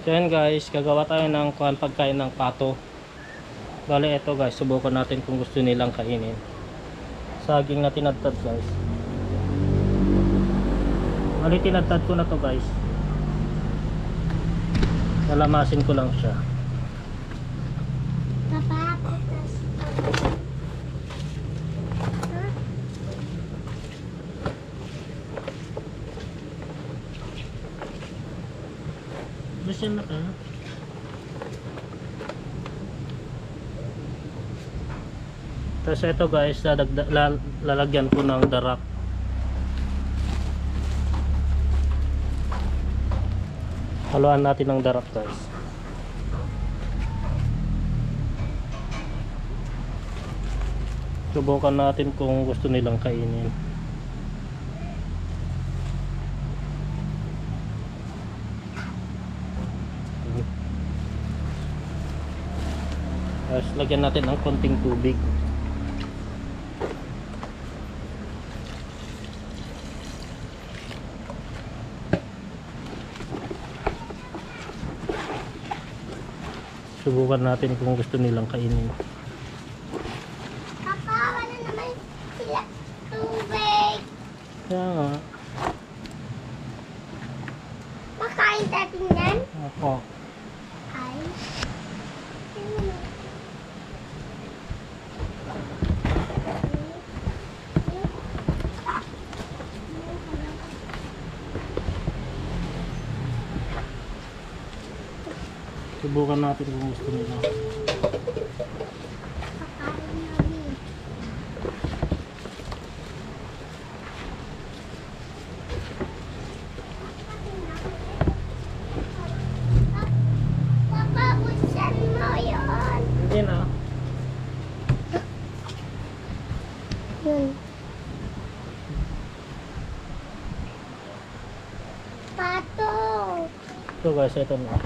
So yan guys, gagawa tayo ng pagkain ng pato. Bale ito guys, subukan natin kung gusto nilang kainin. Saging na tinadtad guys. Bale tinadtad ko na to guys. Lalamasin ko lang siya. Basta na ka. Tapos ito guys, lalagyan ko ng darak. Haluan natin ng darak guys. Subukan natin kung gusto nilang kainin. Tapos lagyan natin ng konting tubig. Subukan natin kung gusto nilang kainin. Papa, wala naman sila tubig. Kaya nga. Makain natin yan? Ako. Ay. Subukan natin kung gusto nila. Pakain namin. Papa, buksan mo yun. Hindi na. Yun. Pato. So guys, ito na.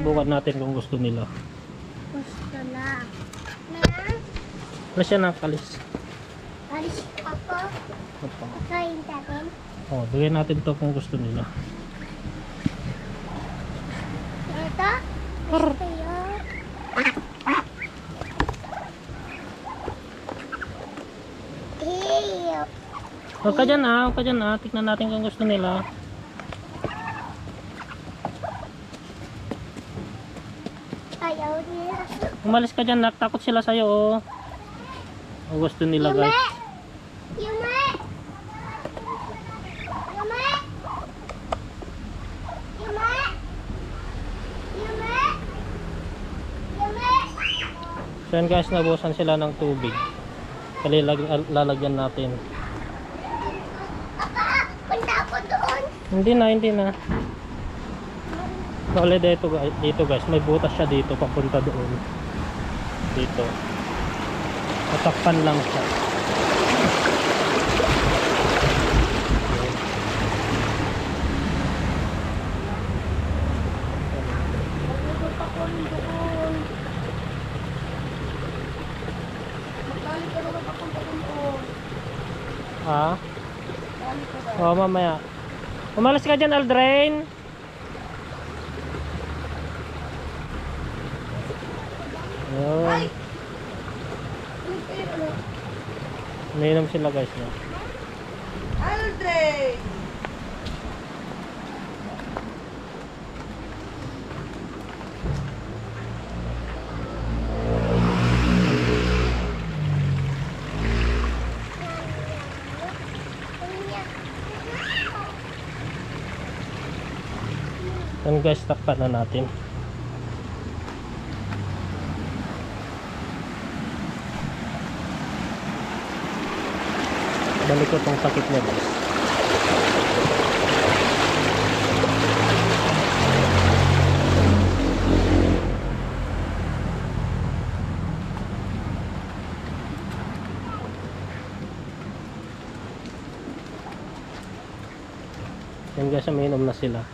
Subukan natin kung gusto nila. Gusto na. Na? Wala siya nakalis. Alis ako. Opo. Kain natin. Oh, bigyan natin to kung gusto nila. Ito? Gusto yun. Ew. Huwag ka dyan ah, huwag ka dyan ah. Tignan natin kung gusto nila. Ayaw nila. Umalis ka dyan, takot sila sa'yo oh. Kung gusto nila guys. Yume! Yume! Yume! Yume! Yume! So yan guys, nabusan sila ng tubig. Lalagyan natin. Papa, punta ako doon. Hindi na. Bale dito guys, may butas siya dito papunta doon. Dito. Tatakpan lang siya. Ha? Oo, mamaya. Umalis ka dyan, Aldrain. Ayun. Umiinom sila guys. No? Aldrey! Yan guys, takpan na natin. Balik ko tong sakit niya guys. Yan guys, umiinom na sila.